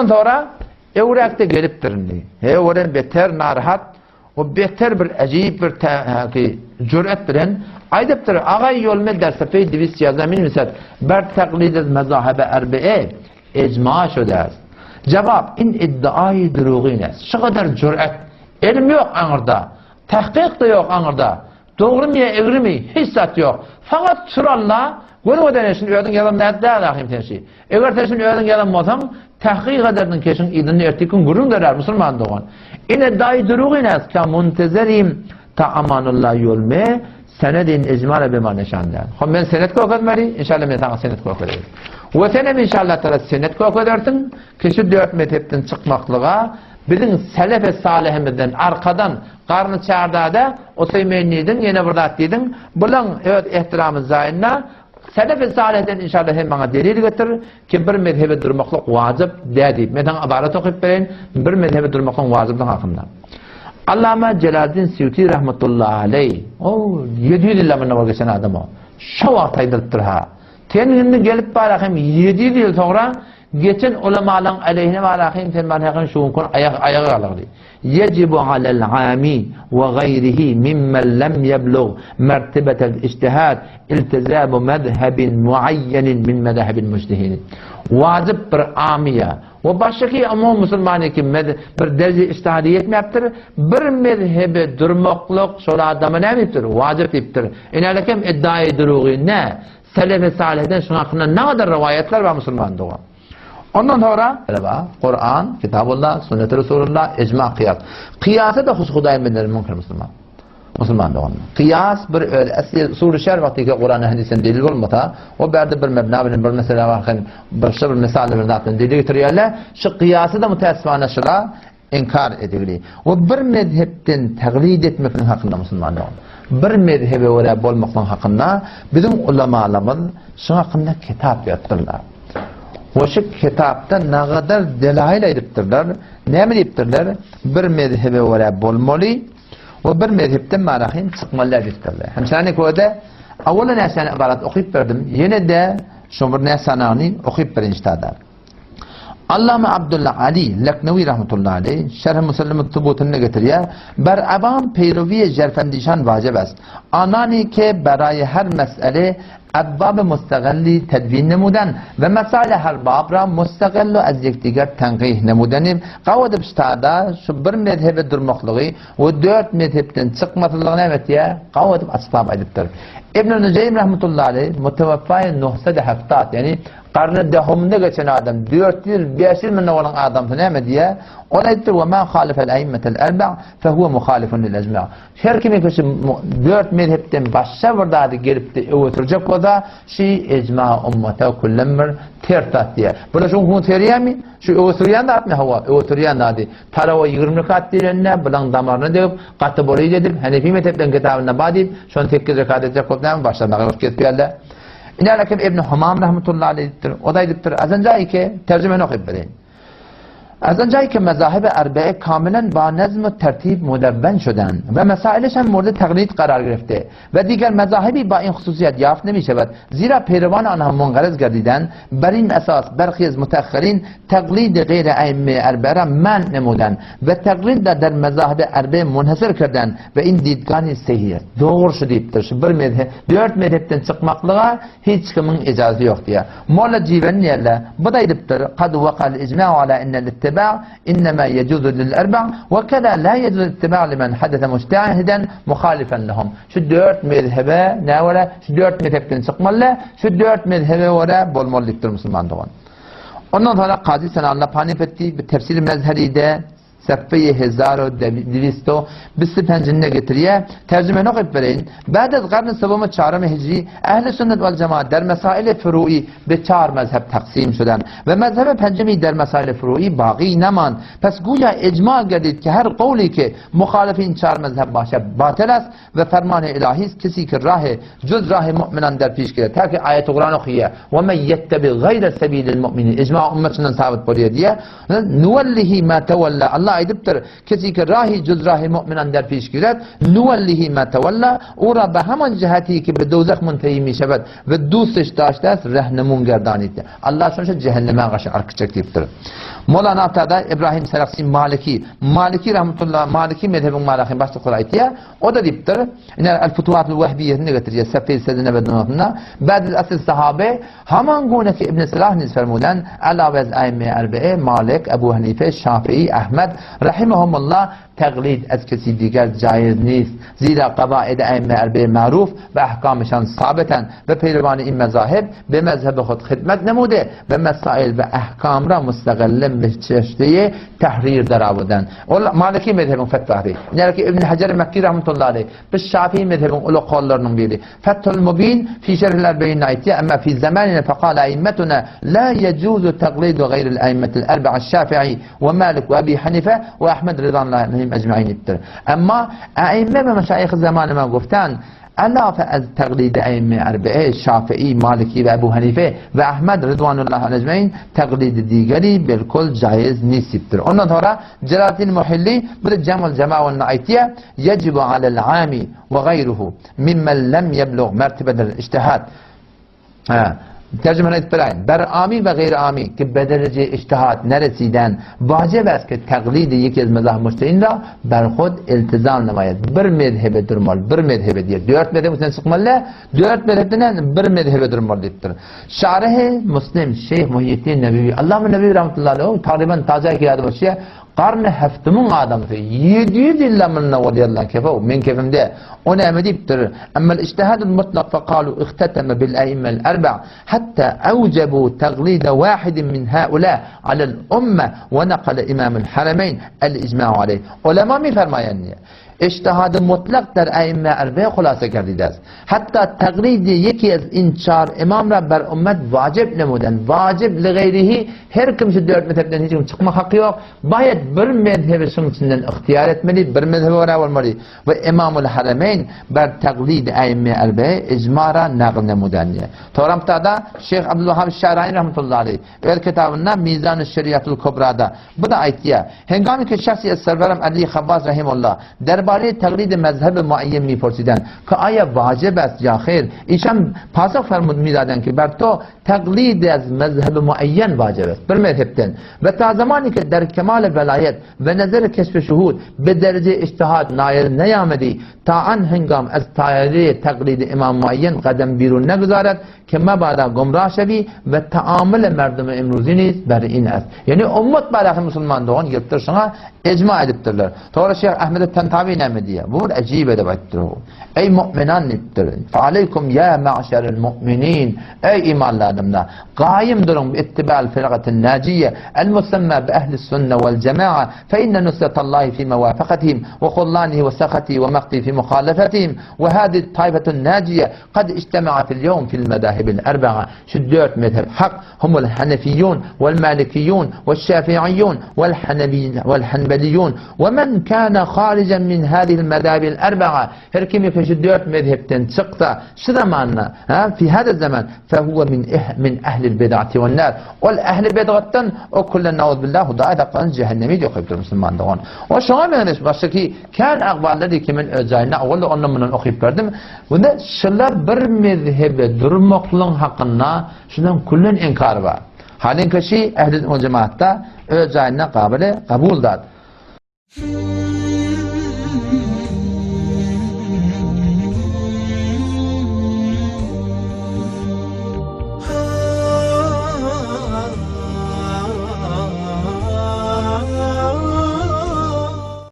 Sonra öwräkde gelipdir indi. He oren beter narahat, o beter bir ajib bir ki jüret bilen aýdypdyr. Agay ýolme der sefey divis yazamin misat ber taklid mezahebe erbe'e icma şudas. Cevap in iddiayı durugin est. Şu kadar jüret. Elim yok aňyrda. Tahkik de yok aňyrda. Dogrymy ýa egrimi, hiç zat ýok. Fakat suralla, görüp eden şuny özüň ýazan nädip däl ahim sen şi. Eger sen şuny özüň ýazan bolsaň, tahkyk ederdiň keşiň yzyny erteki gün gürrüň berer musulman dogan. Ine daýy durugy näs ka muntezerim ta amanullah ýolme senedin ijmala bema neşan däl. Hom men senet görkezmeli, inşallah men saňa senet görkezerin. We senem inşallah tala senet görkezersiň, kişi dört mezhepden çykmaklyga biziň selefe salihimizden arkadan Garny çardada Useýmin diýdiň, ýene bir zat diýdiň. Bulaň öz ehtiramy jaýynda Selefi salihden inşallah sen maňa delil getir ki bir mezhebe durmaklyk wajyp dä diýip. Men saňa ybarat okyp bereýin bir mezhebe durmaklygyň wajyplygy hakynda. Allama Jelaleddin Sýuti rahmetullahi aleý, o 700 ýyl mundan owal geçen adam o. Şo wagt aýdylypdyr ha. Sen indi gelip bara hem 700 ýyl soňra geçen ulamalaň aleýhine bara hem sen bara hem şu gün aýak aýaga galdy. Yejibu alel ami we gaýrihi mimmen lem yeblug mertebetel ijtihad iltizamu mezhebin muayyenin min mezahibil mujtehidin. Wajyp bir amiýa we başgaky umum musulmany ki bir derje ijtihada ýetmäpdir, bir mezhebe durmaklyk şol adama näme diýipdir? Wajyp diýipdir. Inälekem iddiaýy durugy nä? Selefi salihden şuň hakynda nägadar rowaýatlar bar musulman dogan. Ondan sonra Kur'an, Kitabullah, Sünnet Resulullah, icma, kıyas. Kıyasa da hus Hudaýyň bendeleri mümkin musulman. Musulman dogan. Kıyas bir öz asli suri şer wagty ki Kur'an hadisden delil bolmasa, o berde bir mebna bilen bir mesele var hem bir bir misal bir zatdan delil getirýärler. Şu kıyasy da müteessifane şula inkar edildi. We bir mezhepden taglid etmekliň hakynda musulman dogan. Bir mezhebe görä bolmaklyň hakynda biziň ulamalarymyz şu hakynda kitap ýazypdyrlar. We şu kitapda nagadar delail aýdypdyrlar. Näme diýipdirler? Bir mezhebe görä bolmaly we bir mezhepden marahym çykmaly diýipdirler. Hem şany köde awala näsany ibarat okyp berdim. Ýene-de şu bir näsany okyp birinji tada. Allama Abdulla Ali Leknewi rahmetullahi aleyh Şerh-i Musellemut Subutynda getirýär, Ber awam peýrowiýe jerfendişan wajib est. Anani ke beraýe her mesele ebwab-y mustagalli tedwin nemudan we mesaile her bab ra mustagallu ez yekdiger tenqih nemudani gawadyp ştada şu bir mezhebe durmaklygy we dört mezhepden çykmaslygy näme etýär? Gawadyp açyklap aýdypdyr. Ibn Nujeým rahmetullahi aleyh muteweffaýe nuhsede heftat ýagny Garny dehumynda geçen adam, 400, 500 münde bolan adamsy näme diýýär? Ol aýtdy, "Ve men halifel eimmetel erba' fe huve muhalifun lil ecma'." Her kimiň kişi dört mezhepden başga bir zady gelip-de öňe sürjek bolsa, şi ecma ummata küllen bir ters zat diýýär. Bular şu hun serýärmi? Şu öňe sürýän zatmy? Hawa, öňe sürýän zady. Tarawa 20 rekat diýlende, bulaň damaryna degip, gaty bolyt edip, Hanefi mezhepleň kitabynda bar diýip, şony 8 rekat etjek bolup näme başlaryna gaýgyryp kesýärler. Ine lakin Ibn Humam rahmetullahi aleyh diýipdir. O da aýdypdyr, Azan jaýy ki, terjimeni okyp bereýin. Azan jaýy ki mezahibi erbe'e kamilen ba nezm we tertib mudevven şuden ve mesailiş hem murdi taglid karar girifti ve diger mezahibi ba in hususiyet yaft nemişevet. Zira peyrevan anha mungarez gerdiden berin esas berxi az müteahhirin taglid gayri eimme erbe'e ra men nemuden ve taglid da der mezahibi erbe'e munhasır kerden ve in didgani sehiyet. Dogry şu diýipdir. Şu bir mezhep, dört mezhepden çykmaklyga hiç kimiň ejazy ýok diýýär. Molla Jiben diýerler. Bu da aýdypdyr, Kad wakal ijma'u ala innel ittiba' innema yejuzu lil erba' we keza la yejuzu ittiba' limen hadese mujtahiden muhalifen lehum. Şu dört mezhebe nä görä? Şu dört mezhepden çykmaly, şu dört mezhebe görä bolmaly diýipdir musulman dogan. Ondan soňra Kazy Senallah Panipetdi bir tefsir mezheride Sefeýi hezaro diwisto bisti penjinde getirýär. Terjimeni okyp bereýin. Ba'd az garny sewwum çarymy hijri ehli sünnet wal jemaat der mesaili furu'i be çar mezheb taksim şudan we mezhebe penjimi der mesaili furu'i bagi neman. Pes guya icma gerdid ki her qowli ki muhalifin çar mezheb başe batel est we ferman-ı ilahi est kesi ki rahe cüz rahe mu'minan der piş gire. Ta ki ayet-i Kur'an okuýar. We men yettebi gayre sebilil mu'minin. Icma ümmetinden sabit bolýar diýýär. Nuwellihi ma tewella. Allah. aýdypdyr, Kesi ki rahi juz rahi mu'minan der piş giret, nuwallihi ma tawalla, ura be haman jihati ki be dowzah muntehi mi şebed ve dusteş daşte est rehnemun gerdanit. Allah şonça cehenneme garşy arkyçak diýipdir. Molana Tada İbrahim Seraksi Maliki, Maliki rahmetullah, Maliki mezhebin malaky başlyklary aýtýar. O da diýipdir, ine El-Futuhatul Wehbiýesini getirýär, Sefil Sezine ve Dunasynda, Ba'dil asl sahabe Haman gune ki İbn Salah niz fermuden, Elawe ez Aimme Erbe'e, Malik, Ebu Hanife, Şafii, Ahmed, rahimehumullah, teglid ez kesi diger caiz nist. Zira kavaid Aimme Erbe'e maruf ve ahkamışan sabeten ve peyrevani in mezahib be mezhebe hud hidmet nemude ve mesail ve ahkam ra müstegellim be çeşdiye tahrir daravuden. Ol Maliki mezhebin fetvahri. Yani ki İbn Hacer Mekki rahmetullahi aleyh. Biz Şafii mezhebin ulu kollarynyň biri. Fethul Mubin fi şerhil erbe'in aýtýar, Emma fi zamanina fekale aimmetuna la yejuzu taklidu gayril aimmetil erbe'a Şafii we Malik we Ebi Hanife we Ahmed rizanullah aleyhim ecmaîn diýipdir. Emma aimme we meşaýyh zamanyma goftan, Elafe ez teglidi aimme erbe'e, Şafii, Maliki we Ebu Hanife we Ahmed rizvanullah aleyhim ecmaîn teglidi digeri bilkul caiz nist diýipdir. Ondan sonra Celaleddin Muhilli bu da Cemul Cemaunna aýtýar, Yecibu alel ami we gayruhu mimmen lem yeblug mertebedel ijtihad. Ha, tercümeni edip beräýin. Ber ami we gayri ami ki bederece ijtihad neresiden vacib est ki teglidi yeki ez mezah mujtehidin ra ber hud iltizam nemaýet. Bir mezhebe durmaly, bir mezhebe diýer. Dört mezhebin içinden çykmaly, dört mezhepden bir mezhebe durmaly diýipdir. Şarehi Muslim Şeyh Muhyiddin Nebewi, Allama Nebewi rahmetullahi aleyh tagryban taja ki ýady bolşy Garny heftimiň adamsy 700 ýyl mundan owal ýazylan kefew, meň kefimde. O näme diýipdir? Emmel ijtihadul mutlak fekalu ihteteme bil aimmel erba hatta awjabu taglida wahidin min haula alel umme we nakale imamul harameyn el icma'u aleyh. Ulema mi fermaýan diýýär. Ijtihady mutlak der aimme erbe hulasa gerdidez. Hatta taglidi yeki ez in çar imam ra ber ummet wajib nemuden. Wajib li gayrihi her kim şu dört mezhepden hiç kim çykma haky yok. Bayet bir mezhebi şuň içinden ihtiyar etmeli, bir mezhebe görä bolmaly. Ve Imamul Harameyn ber taglid aimme erbe icma ra nagl nemuden diye. Toramtada Şeyh Abdülvahhab Şarani rahmetullahi aleyh öz kitabında Mizan-ı Şeriatul Kubra'da Bu da aýtýar, Hengami ki şahsi ez serwerem Ali Havvas rahimullah derbarê teqlîdê mezhebi muayyen mî-pursîden ki aya vacib est ya xêr, îşan pasix fermûd mî-daden ki ber to teqlîd ez mezhebi muayyen vacib est, bir mezhepden ve ta zemanî ki der kemali velayet ve nezeri keşfi şuhud bi derecê îctihad nail neyamedî ta an hengam ez tayerê teqlîdê îmam muayyen qedem bîrûn neguzaret Ki mebada gumrah şevi ve taamül merdumi imruzi niz ber in est. Yani ummet baraky musulman dogan gelipdir şoňa icma edipdirler. Tora Şeyh Ahmed Tantawi näme diýýär? Bu bir ajib edip aýtdyr. Ey mu'minan diýipdir. Fe aleykum ya ma'şerel mu'minin. Ey imanly adamlar, gaýym duruň bi ittibal firqatin najiye el musamma bi ehli sünne vel cema'a fe inne nusretallahi fi mevafakatihim ve hullanihi ve sakati ve makti fi muhalefetihim ve hadi tayfetun najiye Kad ijtema'atil yevm fil medahibil erba'a Şu dört mezhep hak humul hanefiyyun vel malikiyyun vel şafiiyyun vel vel hanbeliyyun ve men kana haricen min hadihil medahibil erba'a Her kim ki şu dört mezhepten çyksa şu zamanda ha fi hada zaman fehuve min eh, min ehlil bid'ati ven nar Ol ehli bid'attan o kullen nauz billah Hudaý saklasyn cehennemi diýip okaýypdyr musulman dogan. O şoňa meňzeş başga ki kän agballar ki men öz jaýynda owal ondan mundan okyp berdim. Bunda şylar bir mezhebe durmaklygyň hakynda şudan küllen inkar bar. Halynka şi ehli cemaatda öz jaýynda gabyly kabul zat.